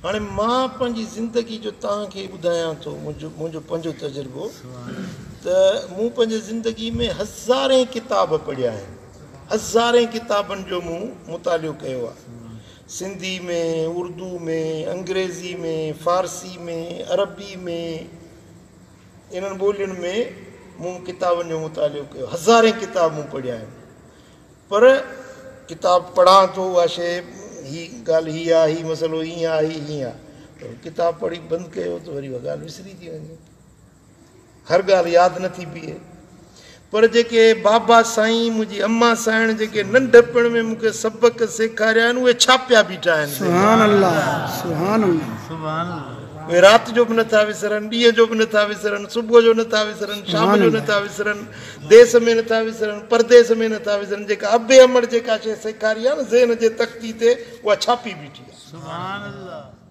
هاڻي مان پنهنجي زندگي جو توهان کي ٻڌايان ٿو، منهنجو پنهنجو تجربو ته مون پنهنجي زندگي ۾ هزارين ڪتاب پڙهيا آهن، هزارين ڪتابن جو مون مطالعو ڪيو آهي، سنڌي ۾، اردو ۾، انگريزي ۾، فارسي ۾، عربي ۾، انهن ٻولين ۾ مون ڪتابن جو مطالعو ڪيو، هزارين ڪتاب مون پڙهيا آهن. پر ڪتاب پڙهان ٿو اها شيء هي ڳالهه هي آ، هي مسئلو هيئن آ، هي هيئن آ، پر ڪتاب پڙهي بند ڪيو ته وري اها ڳالهه وسري ٿي وڃي، هر ڳالهه ياد نه ٿي بيهي. پر جيڪي بابا سائين منهنجي اما سائڻ جيڪي ننڍپڻ ۾ مون کي سبق سيکاريا آهن اهي ڇاپيا بيٺا آهن. سبحان الله سبحان الله. اهي رات جو به نٿا وسرن، ڏينهن جو به نٿا وسرن، صبح جو نٿا وسرن، شام جو نٿا وسرن، ديس ۾ نٿا وسرن، پرديس ۾ نٿا وسرن. جيڪا ابي امڙ جيڪا شيء سيکاري آهي نه ذهن جي تختي تي اها ڇاپي بيٺي آهي.